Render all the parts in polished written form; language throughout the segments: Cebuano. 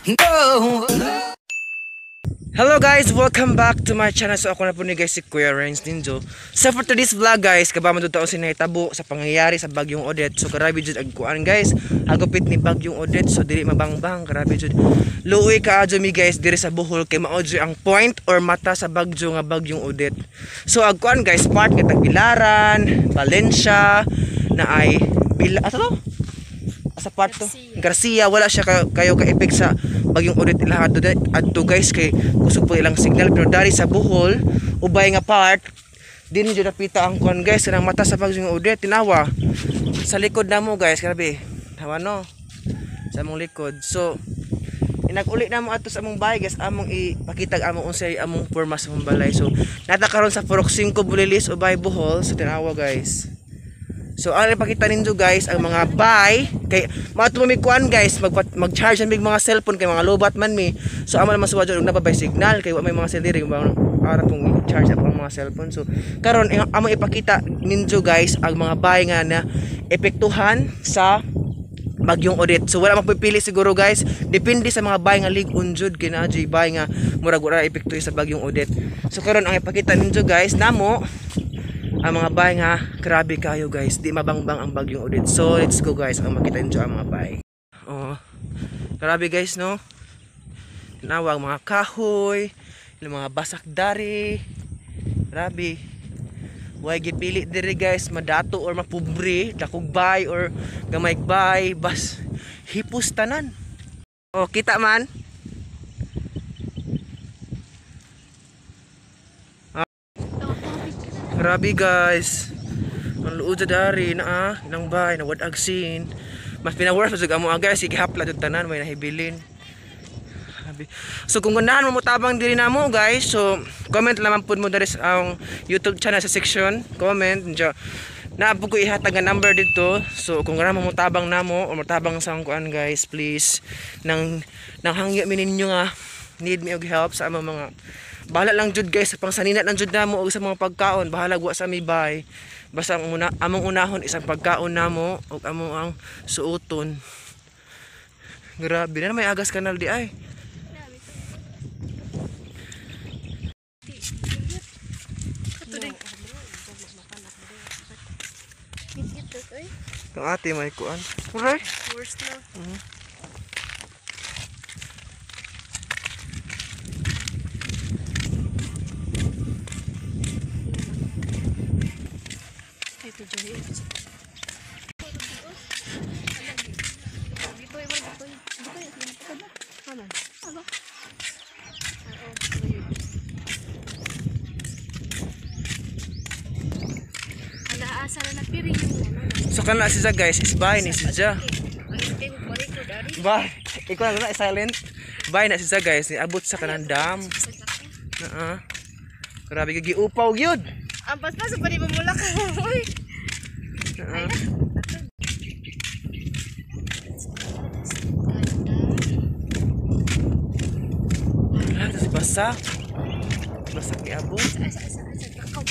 No. Hello guys! Welcome back to my channel. So ako na po ni guys si Kuya Renz Ninjo. So for today's vlog guys, kabama dito ako sinahitabo sa pangyayari sa Bagyong Odette. So grabe jud ag kuan guys, hagupit ni Bagyong Odette. So dili mabangbang, grabe jud. Luoy kaadyo mi guys diri sa Bohol kay mao jud ang point or mata sa bagyo nga Bagyong Odette. So ag kuan guys, part nga Tagbilaran, Valencia, na ay Bila ato to? Sa part to Garcia, wala siya kayo ka-effect sa Bagyong Odette ilaha adto guys kay kusog po ilang signal, pero dari sa Bohol ubay nga part din jud napita ang kuan guys kanang mata sa Bagyong Odette. Tinawa sa likod namo guys, grabe tawa no sa among likod. So inag-uli namo ato sa among bahay guys, among ipakita among unsay among porma sa among balay. So nata karon sa Purok 5 Bulilis, Ubay, Bohol. So tinawa guys. So ang ipakita ninyo guys ang mga buy kay mato mi kuan guys, mag-charge ang big mga cellphone kay mga lobat man mi. So amo naman suwa jud og nababay signal kay wa may mga cell diri para pong i-charge ang mga cellphone. So karon amo ipakita ninyo guys ang mga buy nga na epektuhan sa Bagyong Odette. So wala mapipili siguro guys, depende sa mga buy nga lig-on jud kay naa jud buy nga murag wala epektuhan sa Bagyong Odette. So karon ang ipakita ninyo guys namo ang mga bahay nga grabe kayo guys, di mabangbang ang Bagyong Odette. So let's go guys, ang makita niyo ang mga bahay. Oh, grabe guys no, tinawa ang mga kahoy, yung mga basak dari, grabe. Way gipili diri guys, madato or mapobre, dakog bay or gamay bay, bas hipos tanan. Oh, kita man. Grabe guys. Ang luod sa dari na ilang bay na wad agsin. Mas pinaworse pa jud amo guys, gihapla jud tanan may nahibilin. Grabe. So kung ganahan mo motabang diri namo guys, so comment lamang pud mo diri sa ang YouTube channel sa section comment njo. Naa pud ko ihatag nga number didto. So kung ganahan mo motabang namo o motabang sa akong kuan guys, please nang hangyo mi ninyo nga need me og help sa among mga bahala lang jud guys sa pangsanina lang jud namo og sa mga pagkaon, bahala wa sa mi bay. Basta ang una, among unahon isang pagkaon namo og among ang suoton. Grabe na may agas kanal di ay. Ang ate may kuan. Uray. Worst na. So kana si Za guys, is bye ni si Za. Bye. Ikaw na silent. Bye na si Za guys, niabot sa kanang dam. Grabe kay giupaw gyud. Ang paspas pa di mamulak. Uy. Wala tas basak. Basak giabot. Asa takaw.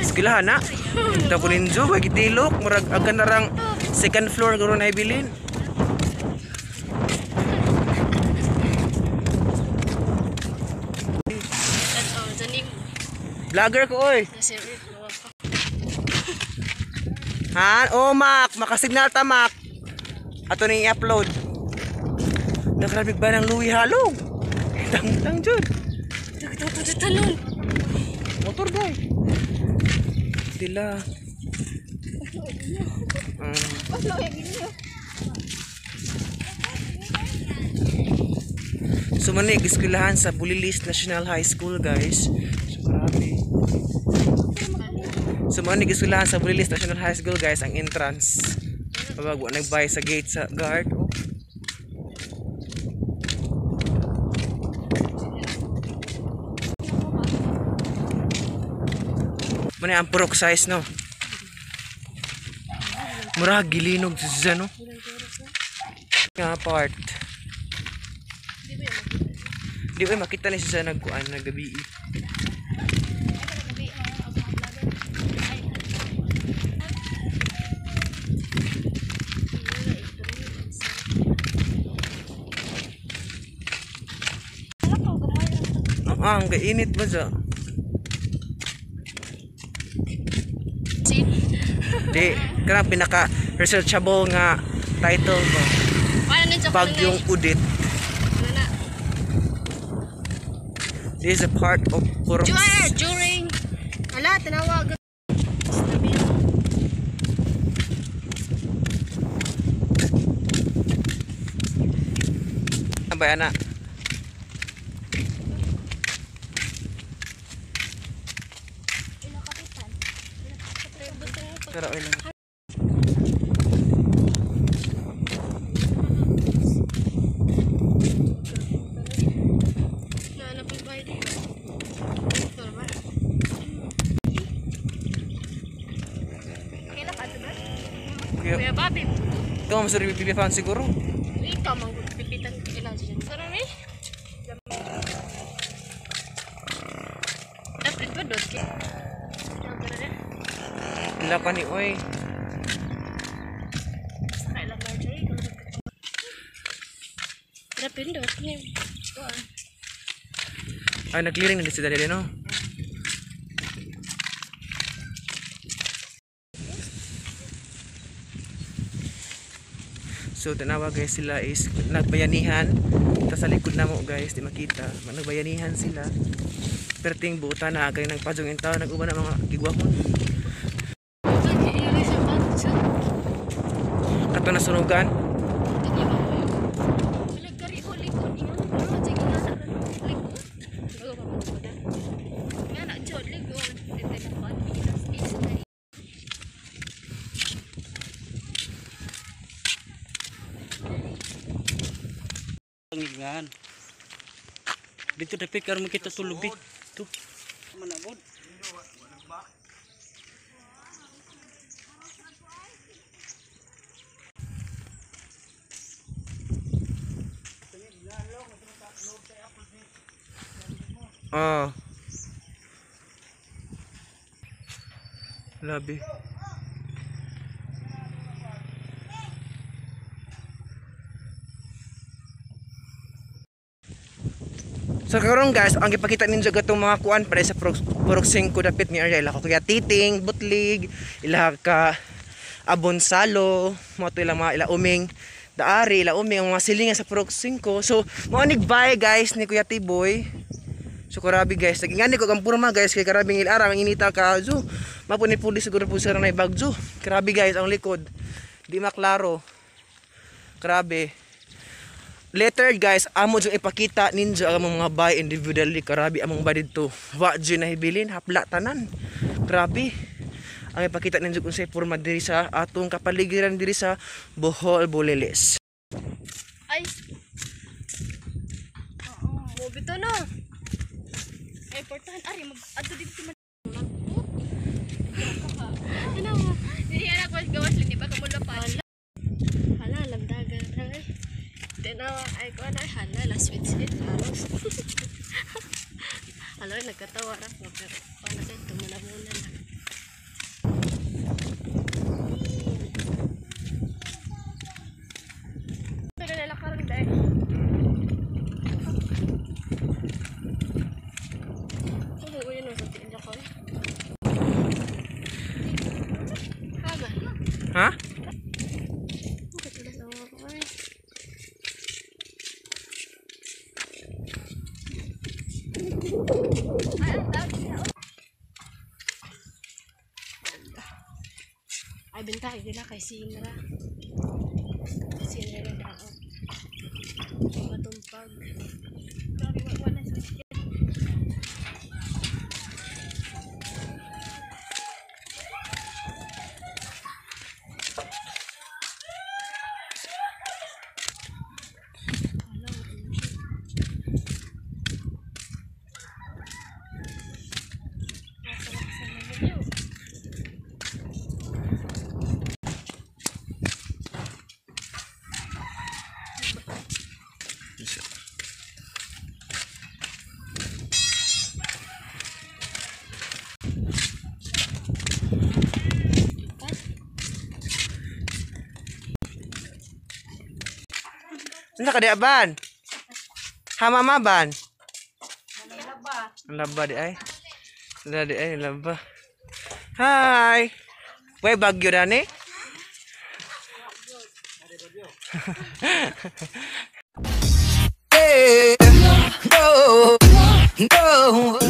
Eskwelahan na. Ito ko ninjo, way gitilok, murag agkan narang second floor karon na ibilin. Vlogger ko oy. Ha? Oh Mac, makasignal ta Mac. Ato ning i-upload. Nagrabig ba ng Louis Halong? Tang-tang jud. Motor day. Dila. So manig eskwelahan sa Bulilis National High School guys. So grabe. So manig eskwelahan sa Bulilis National High School guys ang entrance. Pabag wa nagbay sa gate sa guard. Oh. Muna ang purok size no. Mura gilinog sa no. Nga part. Di ba makita ni siya nagkuan naggabi. Ah, ang kainit ba siya? Di, kanang pinaka researchable nga title ba? Bagyong Odette. This is a part of Purok. During ala tinawag. Abay ana. Pero oy lang. Kuya Bobby. Ikaw mas pipitan siguro. Ikaw mang pipitan ilan siya. Saro ni? Dapat ba dot ki? Ila pa ni oy. Sa kailan Marjorie? Dapat dot ni. Ay nag-clearing na sila dili no. So tanawa guys, sila is nagbayanihan. Ta sa likod na mo guys, di makita. Nagbayanihan sila. Perting buta na kay nagpajong in tao, nag-uban na mga gigwahon. Kato nasunugan. Pangigan. Dito dapit karon makita tulog dito. Managod. Oh. Labi. So karon guys, ang gipakita ninyo gatong mga kuan pare sa Purok 5 dapit ni area ila ko kaya Titing, Butlig, ila ka Abonsalo, mo to ila mga ila uming Daari, ila uming ang mga silingan sa Purok 5. So mao ni bye guys ni Kuya Tiboy. So karabi guys, nagingani ko ang purma guys kay karabing ilara ang inita ka zo. Mapuni puli siguro po sir na bagzo. Grabe guys ang likod. Di maklaro. Grabe. Later guys, amo jung ipakita ninyo ang mga bay individually. Karabi among bay didto. Wa jud nahibilin, hapla tanan. Grabe. Ang ipakita ninyo kung say porma diri sa atong kapaligiran diri sa Bohol, Bulilis. Ay. Oo, mo bito no. Ay portahan ari mag adto dito man. Ano mo? Dili ana ko gawas di ba kamulo pa. Hala lamdagan ay. Tinawa ay ko na hala la sweet sweet halos. Hala nagkatawa ra ko pero paano sa tumula muna na. Pero lalakaran dai. Oo, yun ang sa tiin ko. Haba. Ha? Ay, benta gila kay Sinra. Sinra na dao. Matumpag. Grabe, wala sa Unsa ka di ban? Ha, mama ban? Ang laba di ay. Laba di ay, laba. Hi. Way bagyo dani? No, no.